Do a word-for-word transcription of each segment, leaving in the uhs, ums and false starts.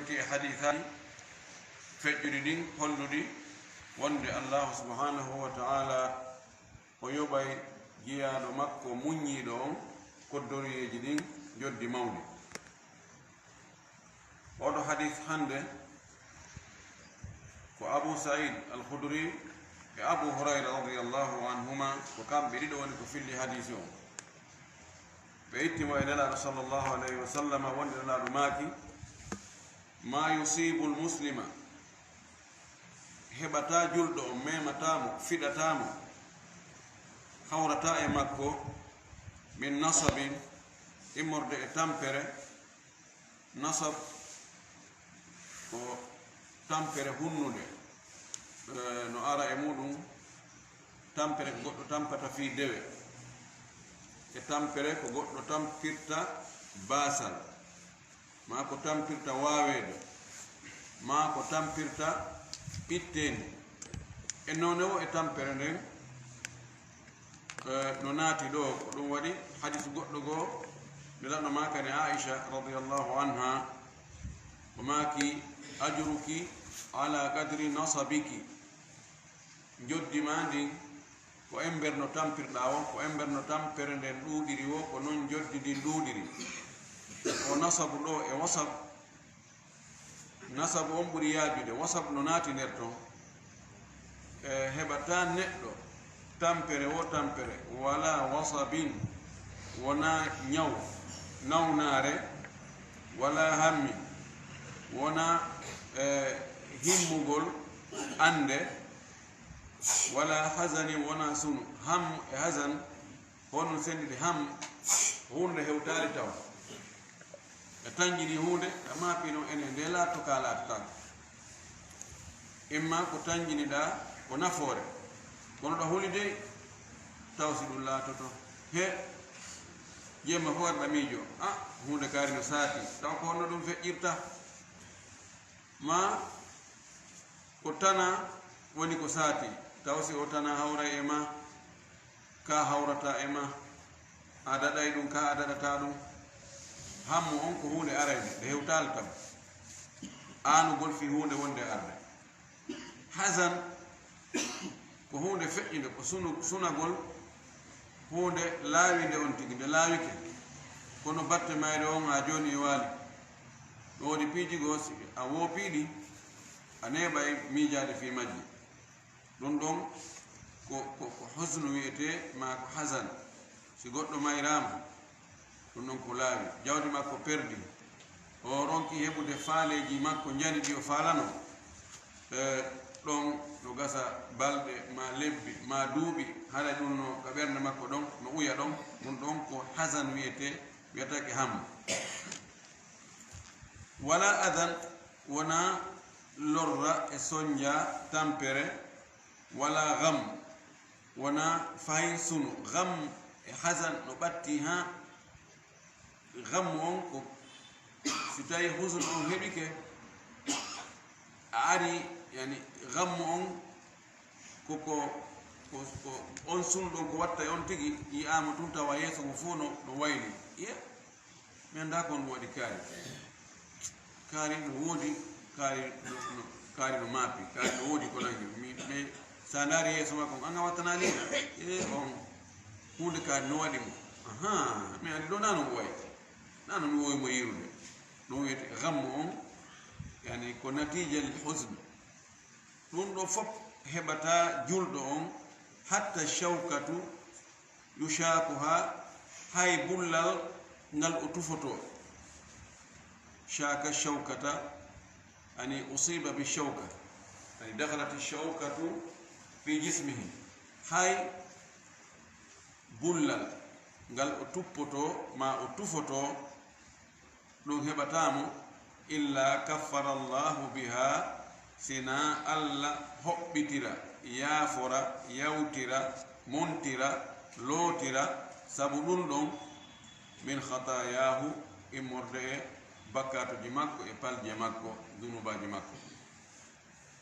E hadiisaaji feƴƴuɗi ɗin holluɗi wonde Allaahu subhaanahu wa ta'aalaa o yoɓay jiyaaɗo makko muññiiɗo on koddoriyeeji ɗin njoddi mawndi. Oɗo hadiis hannde ko Abu Sa'id Al-Khudri e Abu Hurayra radiyallaahu anhumaa, ko kamɓe ɗiɗo woni ko filli hadiisi on. Ɓe itti mo e Nelaaɗo sallallaahu alayhi wa sallam, wonde Nelaaɗo maaki, "Ma yusibul muslima," heɓataa julɗo on, memataa mo, fiɗataa mo, hawrataa e makko, "min nasabin," immorde e tampere. Nasab ko tampere hunnunde, eh, no ara e muɗum, tampere ko goɗɗo tampata fii dewe, e tampere ko goɗɗo tampirta baasal, maa ko tampirta waaweede, maa ko tampirta itteendi. E noone o e tampere nden, eh, no naati ɗoo, ko ɗum waɗi hadiisu goɗɗo goo, Nelaaɗo maakani Aisha radiyallaahu anha, o maaki, "Ajruki ala qadri nasabiki." Njoddi maa ndin, ko embere no tampirɗaa on, ko embere no tampere nden ɗuuɗiri woo, ko non njoddi ndin ɗuuɗiri. O nasabu ɗoo e wasab, nasabu on ɓuri yaajude, wasab no naati nder ton. E, heɓataa neɗɗo tampere woo tampere, wala wasabin, wonaa ñaw, nawnaare, wala hammi, wonaa, e, himmugol annde, wala hazani, wonaa sunu. Ham e hazan, honno senndiri? Ham, huunde hewtaali taw. A tanjini huunde, a maapi non enen, nde laatoto ka laatataako. Imma ko tanjiniɗaa ko nafoore, kono ɗo huli dey, taw si ɗum laatoto. He, jemma fof aɗa miijo, a, huunde kaari no saati, taw ko honno ɗum feƴƴirta? Maa ko tana woni ko saati, taw si o tana hawray e ma, ka hawrata e ma, a daɗay ɗum, ka a daɗata ɗum. Hammu on ko huunde arayde, nde hewtaali taw. Aanugol fii huunde wonde arde. Hazan ko huunde feƴƴunde, ko sunu-, sunagol huunde laawinde on tigi, nde laawike. Kono batte mayre on haa jooni e waali. No woodi piiji goo, si a woopii ɗi, a neeɓay miijaade fii majji. Ɗum ɗon ko, ko, ko husnu wi'etee, maa ko hazan. Si goɗɗo mayraama, ɗum ɗon ko laawi. Jawdi makko perdi. O ronki heɓude faaleeji makko njani ɗi o faalano. E, ɗon no gasa balɗe, maa lebbi, maa duuɓi, haray ɗum no ka ɓernde makko ɗon, no uya ɗon. Ɗum ɗon ko hazan wi'etee, wi'ataake hammu. Wala adan, wonaa lorra e sonja tampere, wala gam, wonaa fahin sunu. Gam e hazan no ɓatti haa gam on ko, si tawi husnu on heɓike, a ari, yani, gam on ko, ko, ko, ko on sunu ɗon ko watta e on tigi, yi'aama tun tawa yeeso ngo fof no, no wayli. Iya, mi anndaa ko on waɗi kaari. Kaari no woodi, kaari no, no, kaari no maapi, kaari no woodi ko nangi. Mi, mi, so a ndaari yeeso makko, an a wattanaali? E on, huunde kaari no waɗi mo. Ahaa, mi anndi ɗo naa no wayi. Naa no mi wowi mo yiirude. Ɗum wiyete gammu on, yani ko natiijal husn. Ɗum ɗo fof heɓata julɗo on, hatta shawkatu yushaakuha, hay bullal ngal o tufotoo. Shaaka shawkata, ani usiba bi shawka, ani dakhalati shawkatu fi jismihi. Hay bullal ngal o tuppotoo, ma o tufotoo, ɗum heɓataa mo, illa kaffara Allahu biha, sina Alla hoɓɓitira, yaafora, yawtira, montira, lootira, sabu ɗum ɗon, min khataayahu, immorde e bakkaatuji makko e palje makko, dunubaaji makko.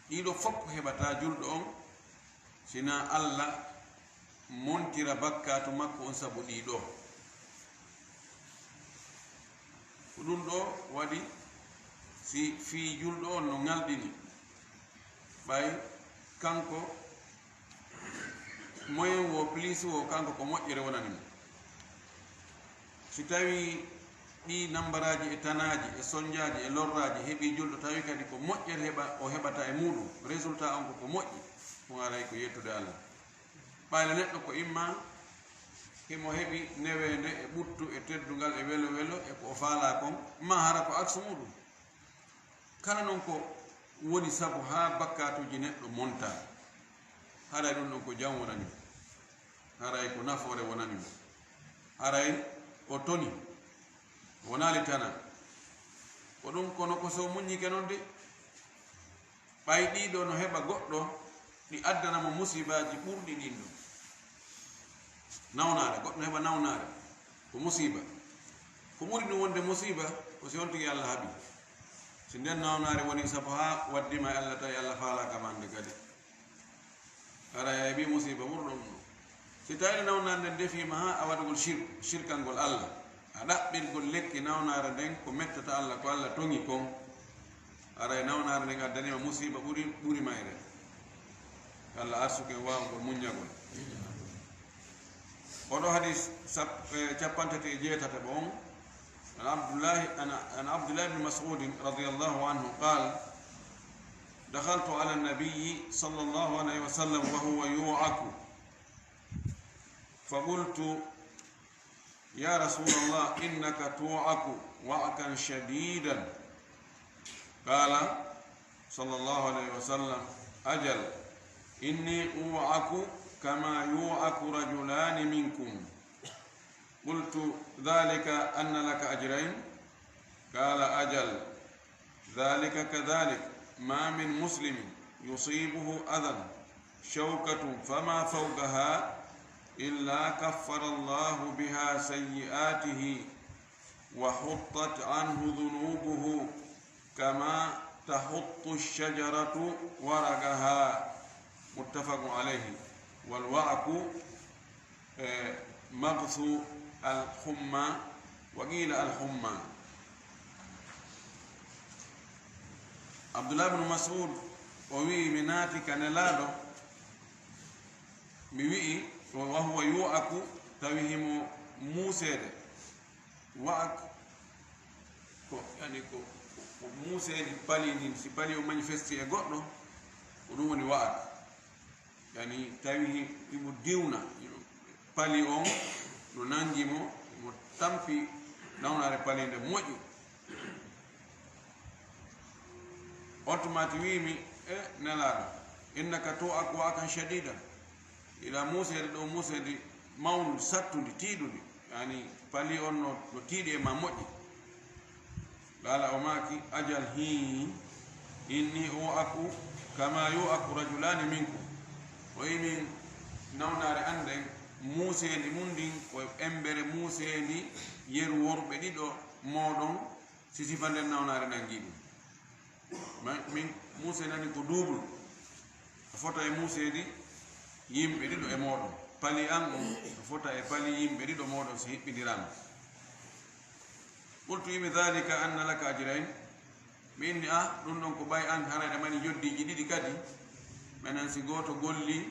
Ɗiɗo fof heɓataa julɗo on, sina Alla montira bakkaatu makko on sabu ɗiɗo. Ko ɗum ɗo waɗi Si fii julɗo on no ŋalɗini, ɓay kanko moyen wo, plus wo, kanko ko moƴƴere wonani mo. Si tawi ɗii nambaraaji e tanaaji e sonjaaji e lorraaji heɓi julɗo, tawi kadi ko moƴƴere heɓa, o heɓata e muuɗum, résultat on ko ko moƴƴi, ɗum haray ko yettude Allah. Ɓayla neɗɗo ko imma himo heɓi neweende e ɓuttu e teddungal e welo welo e ko o faalaa kon, maa hara ko aksu muuɗum. Kala non ko woni sabu haa bakkaatuuji neɗɗo monta, haray ɗum ɗon ko jam wonani mo, haray ko nafoore wonani mo, haray o toni, o wonaali tana. Ko ɗum kono ko so muññike non de. Ɓay ɗii ɗoo no heɓa goɗɗo, ɗi addana mo musiibaaji ɓurɗi ɗin ɗoo. Nawnaare, goɗɗo no heɓa nawnaare, ko musiiba. Ko ɓuri ɗum wonde musiiba, ko si on tigi Allah haɓi. Si nden nawnaare woni sabu haa waddima e Allah, tawi Allah faalaaka ma nde kadi. Hara a heɓi musiiba ɓurɗo ɗum ɗoo. Si tawi nawnaare nden defiima haa a waɗugol shirk, shirkangol Allah, a ɗaɓɓirgol lekki nawnaare nden ko mettata Allah, ko Allah toŋi kon, haray nawnaare nden addaniima musiiba ɓuri, ɓuri mayre. Allah arsuken waawugol muññagol. Oɗo hadis sap-, eh, cappantati e jeetata ɓo on, an Abdullahi, an, an Abdullahi ibn Mas'udin radiyallahu anhu qal, دخلت على النبي صلى الله عليه وسلم وهو يوعك، فقلت: يا رسول الله، إنك توعك وعكا شديدا. قال صلى الله عليه وسلم: أجل، إني أوعك كما يوعك رجلان منكم. قلت: ذلك أن لك أجرين؟ قال: أجل، ذلك كذلك، ما من مسلم يصيبه أذى، شوكة فما فوقها، إلا كفر الله بها سيئاته، وحطت عنه ذنوبه، كما تحط الشجرة ورقها. متفق عليه. والوعك، eh, مغث الحمى، وقيل الحمى. Abdullah ibn Mas'ud o wi'i, mi naati ka Nelaaɗo, mi wi'i, وهو يوعك, tawi himo muuseede. Wa'ak ko, yani ko, ko, ko muuseedi pali ndin, si pali o manifesti e goɗɗo, ko ɗum woni wa'ak. Yani tawi hi-, himo diwna, himo pali on, no nangi mo, himo tampi nawnaare pali nde moƴƴi. On tuma ti wi'imi, e Nelaaɗo, إنك توعك وعكا شديدا. Ila muuseede ɗo, muuseedi mawnundi, sattundi, tiiɗundi. Yani pali on no, no tiiɗi e ma moƴƴi. Qala, o maaki, أجل, hii, إني أوعك كما يوعك رجلان منكم. O wi'i min nawnaare an nden, muuseendi mun ndin, ko embere muuseendi yeru worɓe ɗiɗo mooɗon, si sifa nden nawnaare nangi ɗum. Ma-, min, muuseendi an ko duubul. A fota e muuseendi yimɓe ɗiɗo e mooɗon. Pali an on, a fota e pali yimɓe ɗiɗo mooɗon si hiɓɓindirama. قلت, imi, ذلك أن لك أجرين. Mi inni, ah, ɗum ɗon ko ɓay an haray ɗa mari njoddiiji ɗiɗi kadi. Menen si gooto golli,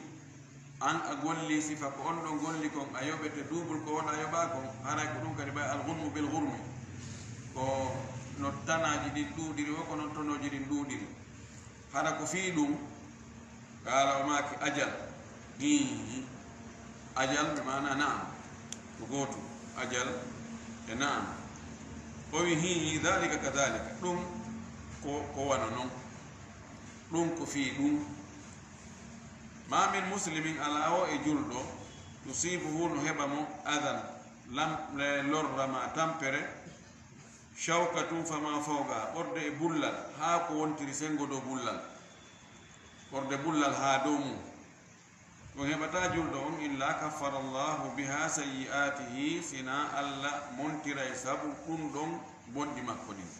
an a golli, sifa ko on ɗon golli kon, a yoɓete duubul ko on a yoɓaa kon. Haray ko ɗum kadi ɓay الغنم بالغرم. Ko no tanaaji ɗin ɗuuɗiri, wo ko non tonooji ɗin ɗuuɗiri. Hara ko fii ɗum? Qaala, o maaki, أجل. Hii. أجل bi maana نعم. Ko gootum. أجل e نعم. O wi, hii, ذلك كذلك. Ɗum ko, ko wano non. Ɗum ko fii ɗum. ما من مسلم, alaa o e julɗo, يصيبه, no heɓa mo, أذى, lam-, le-, lorra ma tampere, شوكة فما فوقها, ɓorde e bullal, haa ko wontiri senngo dow bullal. Ɓorde bullal haa dow mum. Ɗum heɓataa julɗo on, إلا كفر الله بها سيئاته, sinaa Alla montiray sabu ɗum ɗon bonɗi makko ɗin.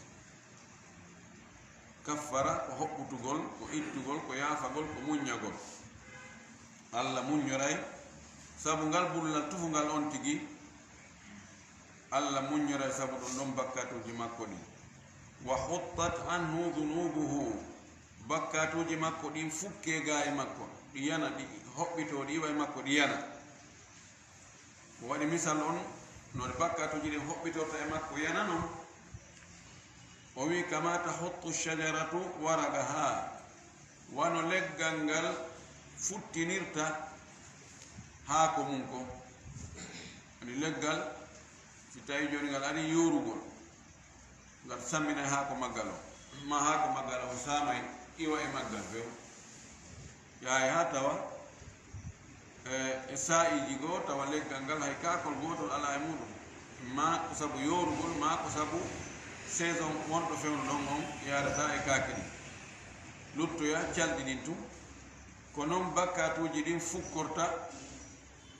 Kaffara ko hoɓɓutugol, ko ittugol, ko yaafagol, ko muññagol. Alla muññoray sabu ngal bullal tufungal on tigi. Alla muññoray sabu ɗum ɗon bakkatuuji makko ɗin. Wa huttat anhu dhunubuhu, bakkatuuji makko ɗin fukkee gaa e makko, ɗi yana, ɗi hoɓɓitoo, ɗi iwa e makko, ɗi yana. O waɗi misal on, no ɗe bakkatuuji ɗin hoɓɓitorta e makko, yana non. O wi'i, "Kama tahuttu shajaratu waraqaha," wano leggal ngal futtinirta haako mum ko. Ani leggal, si tawi jooni ngal ari yoorugol, ngal samminay haako maggal o, ma haako maggal o saamay iwa e maggal few. Yahay haa tawa, e, e saa'iiji goo, tawa leggal ngal hay kaakol gootol alaa e muuɗum, maa ko sabu yoorugol, maa ko sabu saison wonɗo fewndo ɗon on yaadataa e kaake ɗin. Luttoya calɗi ɗin tun. Ko non bakkatuuji ɗin fukkorta,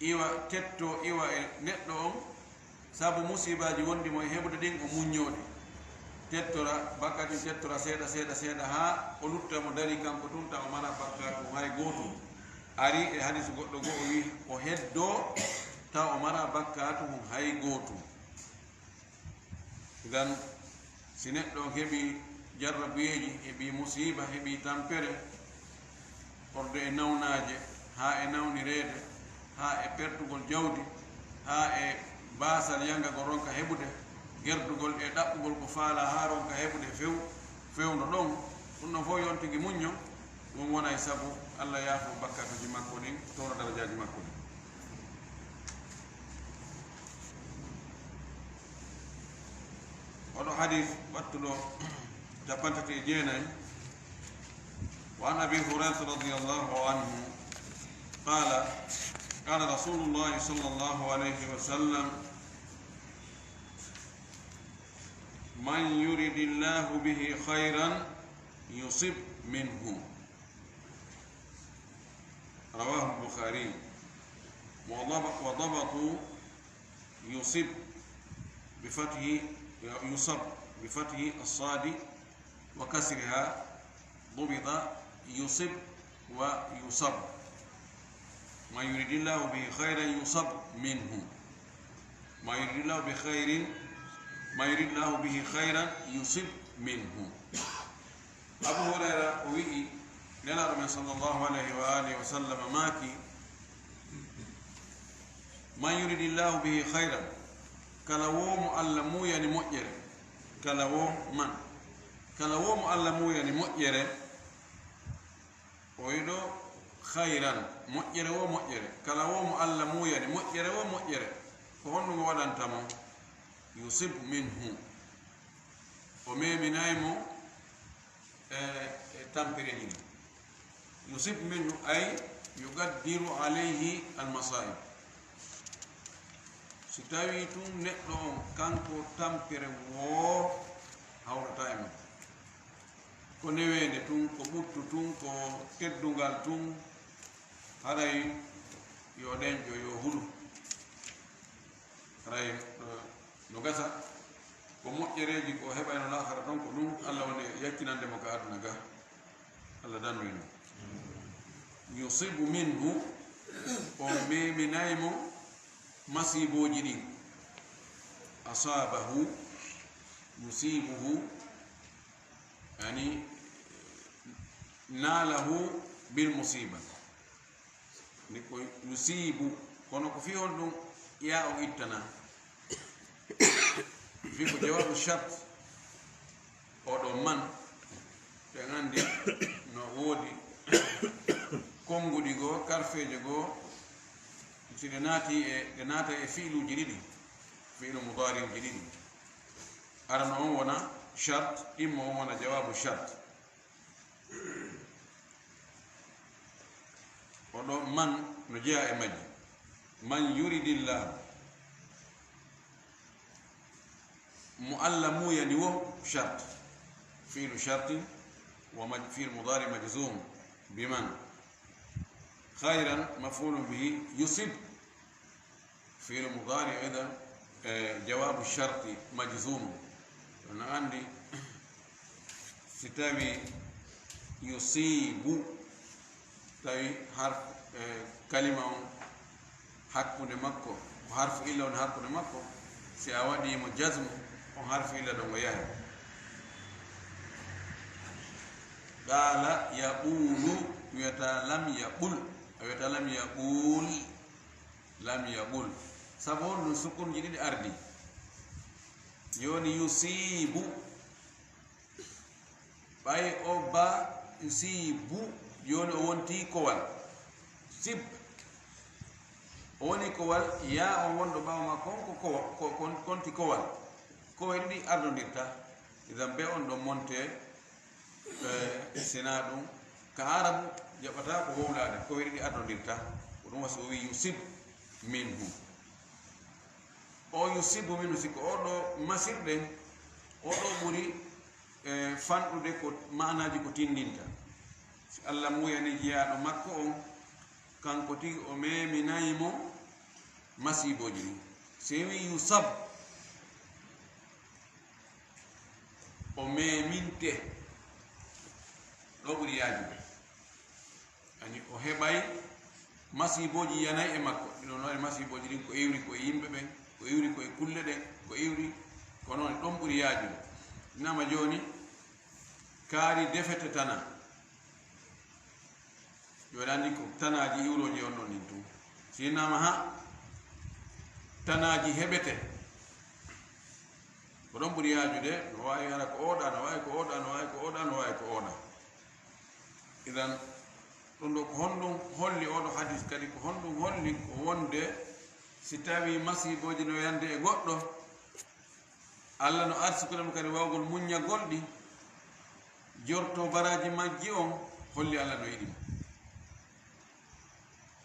iwa, tettoo iwa e neɗɗo on, sabu musiibaaji wonɗi mo e heɓude ɗin, o muññoo ɗi. Tettora, bakkati tettora seeɗa, seeɗa, seeɗa, haa o lutta mo darii kanko tun, tawa o maraa bakkatu hay gootum. Ari e hadiisu goɗɗo goo, o wi'i, o heddoo, tawa o maraa bakkatu hay gootum. Idan, si neɗɗo on heɓii jarrabuyeeji, heɓii musiiba, heɓii tampere, horde e nawnaaje, haa e nawnireede, haa e pertugol jawdi, haa e baasal yangagol ronka heɓude, gerdugol e ɗaɓɓugol ko faalaa haa ronka heɓude few-, fewndo ɗon, ɗum ɗon fof yo on tigi muñño, ɗum wonay sabu Alla yaafo bakkatuuji makko ɗin, towna darajaaji makko ɗin. Oɗo hadis wattuɗo cappanɗe tati e jeenayi. Wa an Abi Hurayrata radiyallahu anhu qala, qala Rasulullahi sallallahu alayhi wa sallam, man yuridillahu bihi khayran yusib minhu. Rawahu al-Bukhari. Wa daba-, wa dabatu يصب بفتح، يصب بفتح الصاد وكسرها، ضبط يصب ويصب. ما يريد الله به خيرا يصب منه. ما يريد الله بخير، ما يريد الله به خيرا يصب منه. Abu Hurayra o wi'i, Nelaaɗo men sallallahu alayhi wa alihi wa sallam maaki, man yuridillahu bihi khayran, kala woo mo Alla muuyani moƴƴere, kala woo man, kala woo mo Alla muuyani moƴƴere, o wi'ɗo khayran, moƴƴere woo moƴƴere, kala woo mo Alla muuyani moƴƴere woo moƴƴere, ko honɗum o waɗanta mo? Yusib minhu, o meminay mo e, e tampereeji ɗin. Yusib minhu ay yuqaddiru alayhi al-masa'ib. Si tawii tun neɗɗo on kanko tampere woo hawrataa e makko. Ko neweende tun, ko ɓuttu tun, ko teddungal tun, haray yo ɗenƴo, yo hulu. Haray, eh, no gasa, ko moƴƴereeji ko heɓayno laakhara ton, ko ɗum Alla woni yaccinande mo ka aduna ga. Alla dandu en. Yusibu minhu, o meminay mo masiibooji ɗin. Asabahu, yusibuhu, yani, nalahu bil musiba. Ni ko yusibu, kono ko fii honɗum yaa o ittana? Fii ko jawaabu shart, oɗo man, ɓe anndi no woodi konnguɗi goo, karfeeje goo, si ɗe naati e, ɗe naata e fiiluuji ɗiɗi, fiilu mudaariuji ɗiɗi. Arano on wona shart, ɗimmo on wona jawaabu shart. Oɗo man no jeyaa e majji. Man yuridillahu. Mo Alla muuyani wo shart. Fiilu shartin wa maj-, fiilu mudaari majzum bi man. Khayran maf'ulun bihi yusib. Fiilu mudaari idan, eh, jawaabu sharti majzumu. Ɗum no anndi si tawi yusibu, tawi harf, eh, kalima on hakkunde makko, ko harfu illa on hakkunde makko, si a waɗi mo jazmu, on harfu illa ɗon o yahay. Qaala yaquulu, wiyata lam yaqul, a wiyata lam yaquul, lam yaqul. Sabu honɗum? Sukunji ɗiɗi ardi. Jooni yusiibu, ɓay o ba yusiibu, jooni o wonti kowal. Sib, o woni kowal, yaa on wonɗo ɓaawo makko on ko kowa-, ko, kon, konti kowal. Kowe ɗiɗi ardondirta, idan be on ɗon monte, eh, sina ɗum. Ka Arabu jaɓata ko wowlaade, kowe ɗiɗi ardondirta. Ko ɗum wasi o wi yusib minhu. O yusibu minhu, si ko oɗo masirɗen, oɗo ɓuri, eh, fanɗude ko maanaaji ko tinndinta. Si Allah muuyani jiyaaɗo makko on, kanko tigi o meeminayi mo masiibooji ɗin. Si wi yusab, o meeminte, ɗo ɓuri yaajude. Ani o heɓay masiibooji yanay e makko. Ɗino no e masiibooji ɗin ko iwri ko e yimɓe ɓen, ko iwri ko e kulle ɗen, ko iwri ko noon ɗon ɓuri yaajude. Nama jooni, kaari defete tana. Jooni anndi ko tanaaji iwrooji on ɗon ɗin tun. Si nama ha tanaaji heɓete, ko ɗon ɓuri yaajude, no waawi hara ko oɗa, no waawi ko oɗa, no waawi ko oɗa, no waawi ko oɗa. Idan, ɗum ɗo ko honɗum holli, oɗo hadis kadi ko honɗum holli? Ko wonde si tawi masiibooji no yande e goɗɗo, Allah no arsukude mo kadi waawgol muññagol ɗi, jorto baraaji majji on, holli Allah no yiɗi mo.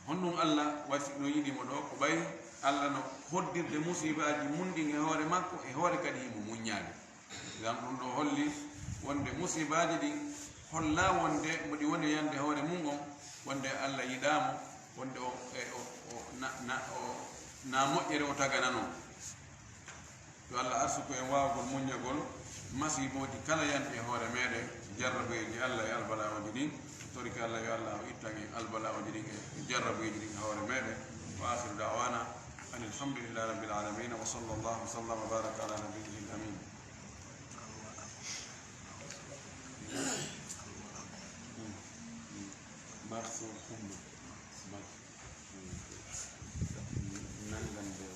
Honɗum Allah wasi no yiɗi mo ɗo? Ko ɓay Allah no hoddirde musiibaaji mun ɗin e hoore makko, e hoore kadi himo muññaade. Ngam ɗum ɗo holli wonde musiibaaji ɗin holla wonde mo ɗi woni yande hoore mum on, wonde Allah yiɗaa mo, wonde o, e, o, o, na, na, o, na moƴƴere o taganano. Yo Allah arsuku en waawgol muññagol masiibooji kala yanti e hoore meeɗen, jarrabuyeeji Allah e albala'ooji ɗin. Torike Allah yo Allah o ittan en albala'ooji ɗin e jarrabuyeeji ɗin e hoore meeɗen. Wa akhiru da'wana anil hamdulillahi rabbil alamin. Wa sallallahu wa sallama wa baraka ala nabiyyil amin. Maxsuur humma. Nangan de.